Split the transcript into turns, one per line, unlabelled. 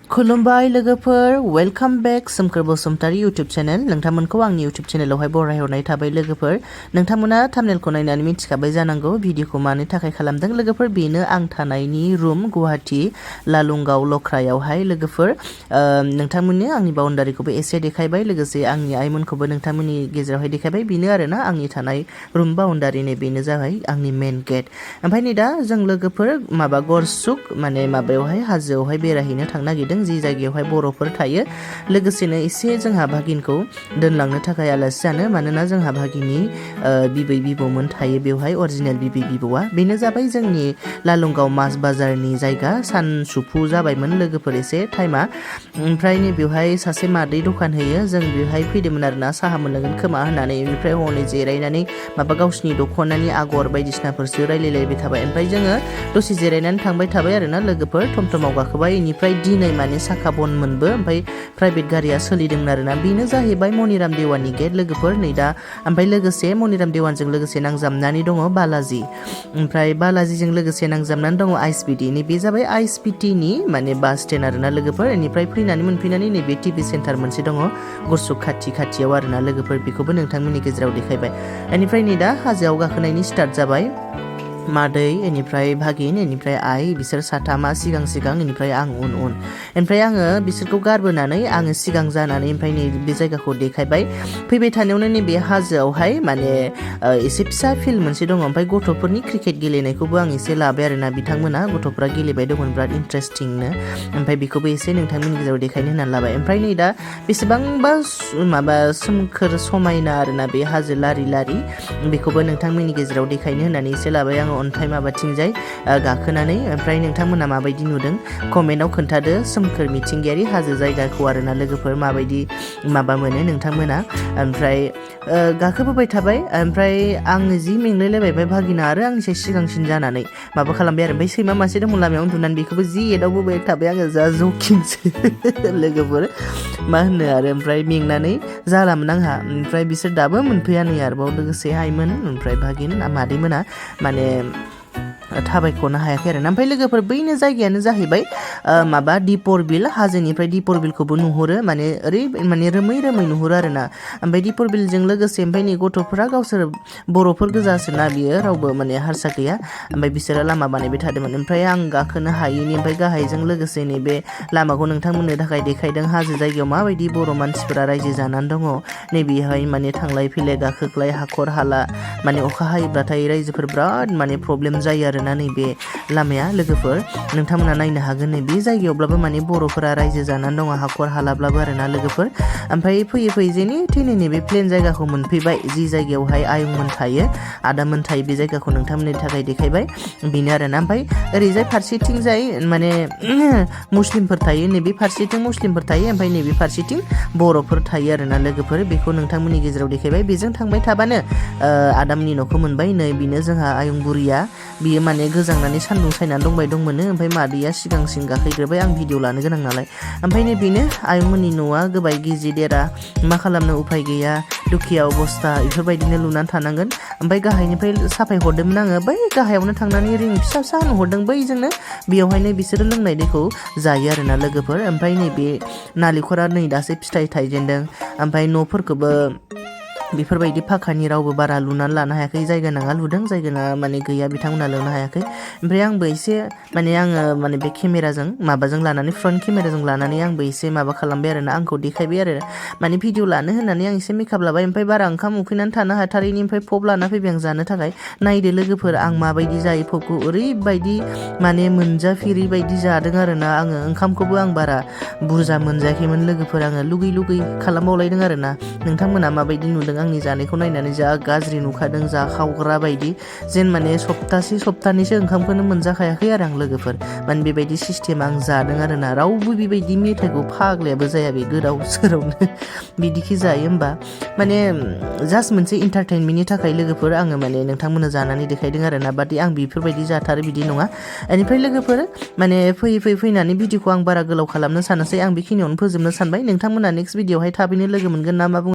खुलुमबाय लोगोफोर वेलकाम बेक Somkhor Basumatary YouTube channel नोंथांमोनखौ आंनि यूट्यूब चैनलावहाय बरायहरनाय थाबाय लोगोफोर नोंथांमोना थाम्बनेलखौ नायनानै मिथिखाबाय जानांगौ भिडिअखौ मानि थाखाय खालामदों लोगोफोर बेनो आं थानायनि रूम गुवाहाटी लालुंगाव लख्रायावहाय लोगोफोर नोंथांमोननो आंनि बाउन्डारिखौबो एसे देखायबाय लोगोसे आंनि आइमोनखौबो नोंथांमोननि गेजेरावहाय देखायबाय बेनो आरोना आंनि थानाय रूम बाउन्डारिनि बेनो जाबाय आंनि मेन गेट ओमफ्राय नै दा जों लोगोफोर माबा गरसुक माने माबायावहाय हाजोआवहाय बेरायहैनो थांनो नागिरदों जि जायगायावहाय बर'फोर थायो लोगोसेनो एसे जोंहा भागिनखौ दोनलांनो थाखाय आलासि जानो मानोना जोंहा भागिनि बिबै बिबौमोन थायो बेवहाय अरिजिनेल बिबै बिबौआ बेनो जाबाय जोंनि लालुंगाव मास बाजारनि जायगा सानसुफु जाबायमोन लोगोफोर एसे टाइमा ओमफ्राय नै बेवहाय सासे मादै दखान होयो जों बेवहाय फैदोंमोन आरोना साहा मोनलोंगोन खोमा होननानै बेनिफ्राय हनै जिरायनानै माबा गावसिनि दख'नानि आगर बायदिसिनाफोरसो रायलायलायबाय थाबाय ओमफ्राय जोङो दसे जिरायनानै थांबाय थाबाय आरोना लोगोफोर टमटमाव गाखोबाय बेनिफ्राय दिनै माने साखा बन मोनबो ओमफ्राय प्राइभेट गारिया सोलिदोंमोन आरोना बेनो जाहैबाय मनिराम देवाननि गेट लोगोफोर नै दा ओमफ्राय लोगोसे मनिराम देवानजों लोगोसे नांजाबनानै दङ बालाजी ओमफ्राय बालाजीजों लोगोसे नांजाबनानै दङ आइएसबिटि नैबे जाबाय आइएसबिटिनि माने बास स्टेन्ड आरोना लोगोफोर बेनिफ्राय फैनानै मोनफैनानै नैबे टिभि सेन्टार मोनसे दङ गरसुक खाथियाव आरोना लोगोफोर बेखौबो नोंथांमोननि गेजेराव देखायबाय बेनिफ्राय नै दा हाजोआव गाखोनायनि स्टार्ट जाबाय मादै बेनिफ्राय भागिन बेनिफ्राय आइ बिसोर साथामा सिगां बेनिफ्राय आं उन ओमफ्राय आङो बिसोरखौ गारबोनानै आङो सिगां जानानै ओमफ्राय नै बे जायगाखौ देखायबाय फैबाय थानायावनो नैबे हाजोआवहाय माने एसे फिसा फिल्ड मोनसे दङ ओमफ्राय गथ'फोरनि क्रिकेट गेलेनायखौबो आं एसे लाबाय आरोना बिथांमोना गथ'फ्रा गेलेबाय दंमोन बिराद इन्टारेस्टिंनो ओमफ्राय बेखौबो एसे नोंथांमोननि गेजेराव देखायनो होननानै लाबाय ओमफ्राय नै दा बेसेबांबा माबा सोमखोर समायना आरोना बे हाजो लारि लारि बेखौबो नोंथांमोननि गेजेराव देखायनो होननानै एसे लाबाय आङो अन्थाइ माबाथिंजाय गाखोनानै ओमफ्राय नोंथांमोना माबायदि नुदों कमेन्टआव खोन्थादो सोमखोर मिथिंगायारि हाजो जायगाखौ आरोना लोगोफोर माबायदि माबा मोनो नोंथांमोना ओमफ्राय गाखोबोबाय थाबाय ओमफ्राय आङो जि मेंलायलायबाय भागिना आरो आंनिसाय सिगांसिन जानानै माबा खालामबाय आरो ओमफ्राय सैमा मासे दंमोन लामायाव उन्दुनानै बेखौबो जि एदावबोबाय थाबाय आङो जा जकिंसो लोगोफोर मा होनो आरो ओमफ्राय मेंनानै जालामोन आंहा ओमफ्राय बिसोर दाबो मोनफैया नै आरोबाव लोगोसे आइमोन ओमफ्राय भागिन मादैमोना माने थाबायख'नो हायाखै आरो ओमफ्राय लोगोफोर बैनो जायगायानो जाहैबाय माबा दिपर बिल हाजोनिफ्राय दिपर बिलखौबो नुहुरो माने ओरै माने रोमै नुहुरो आरोना ओमफ्राय दिपर बिलजों लोगोसे ओमफ्राय नै गथ'फोरा गावसोर बर'फोर गोजासोना बियो रावबो माने हारसा गैया ओमफ्राय बिसोरो लामा बानायबाय थादोंमोन ओमफ्राय आं गाखोनो हायैनि ओमफ्राय गाहायजों लोगोसे नैबे लामाखौ नोंथांमोननो थाखाय देखायदों हाजो जायगायाव माबायदि बर' मानसिफोरा रायजो जानानै दङ नैबेहाय माने थांलाय फैलाय गाखोख्लाय हाखर हाला माने अखा हायोब्लाथाय रायजोफोर बिराद माने प्रब्लेम जायो आरोना नैबे लामाया लोगोफोर नोंथांमोना नायनो हागोन नै बे जायगायावब्लाबो माने बर'फोरा रायजो जानानै दङ हाखर हालाब्लाबो आरोना लोगोफोर ओमफ्राय फैयै जेने थैनै नैबे प्लेन जायगाखौ मोनफैबाय जि जायगायावहाय आयंमोन थायो आदामोन थायो बे जायगाखौ नोंथांमोननि थाखाय देखायबाय बेनो आरोना ओमफ्राय ओरैजाय फारसेथिंजाय माने मुस्लिमफोर थायो नैबे फारसेथिं मुस्लिमफोर थायो ओमफ्राय नैबे फारसेथिं बर'फोर थायो आरोना लोगोफोर बेखौ नोंथांमोननि गेजेराव देखायबाय बेजों थांबाय थाबानो आदामनि न'खौ मोनबाय नै बेनो जोंहा आयं बुरिया बियो माने गोजांनानै सान्दुं सायनानै दंमोन ओमफ्राय मादैया सिगांसिन गाखैग्रोबाय आं भिडिअ लानो गोनां नालाय ओमफ्राय नै बेनो आयंमोननि न'आ गोबाय गिजि देरा मा खालामनो उफाय गैया दुखिया अबस्था बेफोरबायदिनो लुनानै थानांगोन ओमफ्राय गाहायनिफ्राय साफाय हरदोंमोन आङो बै गाहायावनो थांनानै रिं फिसा होहरदों बैजोंनो बेयावहायनो बिसोरो लोंनाय दैखौ जायो आरोना लोगोफोर ओमफ्राय नैबे नालेंखरा नै दासो फिथाइ थाइजेनदों ओमफ्राय न'फोरखौबो बेफोरबायदि फाखानि रावबो बारा लुनानै लानो हायाखै जायगा नाङा लुदों जायगा नाङा माने गैया बिथांमोना लुनो हायाखै ओमफ्राय आंबो एसे माने आङो माने बे केमेराजों माबाजों लानानै फ्रन्ट केमेराजों लानानै आंबो एसे माबा खालामबाय आरोना आंखौ देखायबाय आरो माने भिडिअ लानो होननानै आं एसे मेकआप लाबाय ओमफ्राय बारा ओंखाम उखैनानै थानो हाथारैनि ओमफ्राय पप लाना फैबाय आं जानो थाखाय नायदो लोगोफोर आं माबायदि जायो पपखौ ओरैबायदि माने मोनजाफेरि बायदि जादों आरोना आङो ओंखामखौबो आं बारा बुरजा मोनजायाखैमोन लोगोफोर आङो लुगै खालामबावलायदों आरोना नोंथांमोना माबायदि नुदों आंनि जानायखौ नायनानै जा गाज्रि नुखादों जाखावग्रा बायदि जेन माने सप्तानैसो ओंखामखौनो मोनजाखायाखै आरो आं लोगोफोर माने बेबायदि सिस्टेम आं जादों आरोना रावबो बेबायदि मेथाइखौ फाग्लायाबो जाया बे गोदाव सोरावनो बिदिखि जायो होमबा माने जास्ट मोनसे इन्टारटेनमेन्टनि थाखाय लोगोफोर आङो माने नोंथांमोननो जानानै देखायदों आरोना बाट आं बेफोरबायदि जाथारो बिदि नङा बेनिफ्राय लोगोफोर माने फैनानै भिडिअखौ आं बारा गोलाव खालामनो सानासै आं बेखिनियावनो फोजोबनो सानबाय नोंथांमोना नेक्स्ट भिडिअआवहाय थाबैनो लोगो मोनगोन ना मा बुङो